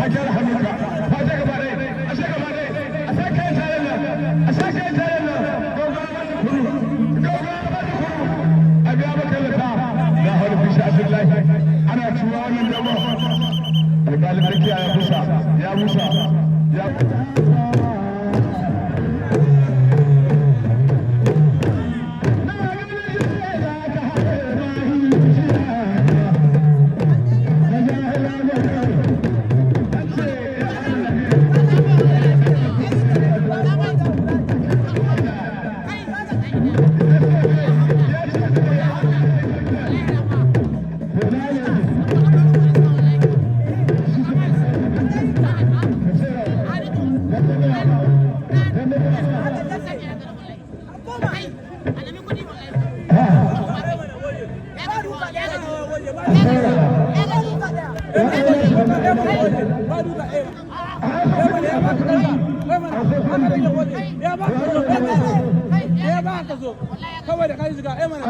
Ka gyara hannunka. Kwashe gaba ɗaya, a sha gaba ɗaya, a sa kayan tare nan, a sa kayan tare nan. Gaugawa ba ta kuru, gaugawa ba ta kuru. A biya maka lata la hawla fi sha'atillahi. Ana tuwa wannan dama. Alƙalin tsakiya ya busa, ya busa, ya. Kawai da kai shiga mana.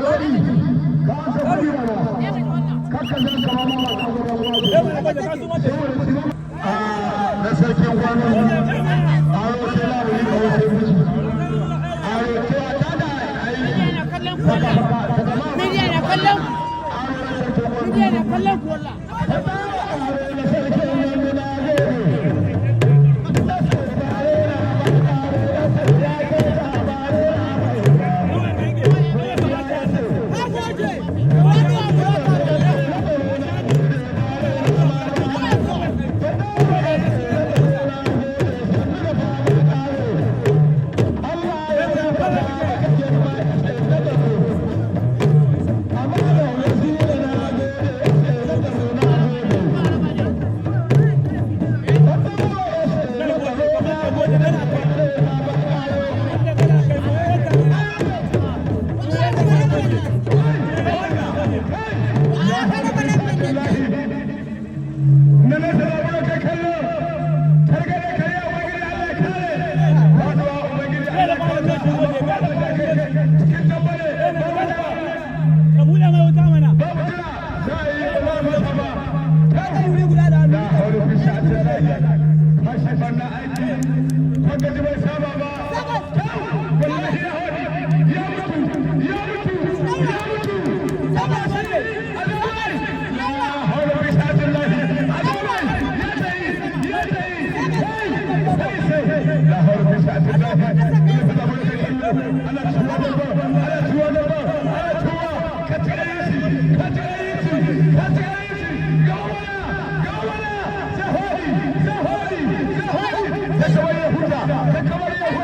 Na sarkin gwano, aro sai labari kawo sai miji aro cewa ta da aiki. Media na kallon ku. Media na kallon ku wallah. Na sarkin gwano, na gode. Na nesa da wani kai kallo targade kariya. Ubangiji Allah ya kare faduwa, Ubangiji Allah ya kare cikin tambare. Ka buɗe mai wuta mana. Babu jira, za a yi ba ba ba la hawla fi sha'atillahi. Kashi banna aiki kwanga ji bai saba ba. Wallahi ya hodi, ya mutu, ya mutu, ya mutu. La hawla fi sha'atillahi. Azamai ya tayi, ya tayi, sai sai sai. La hawla fi sha'atillahi. Ana tuwa da ba, ana tuwa da ba, ana tuwa. Ka tare shi, ka tare shi, ka tare shi. Ga wala, ga wala. Zahori, zahori, zahori. Ta kamar ya huta, ta kamar ya.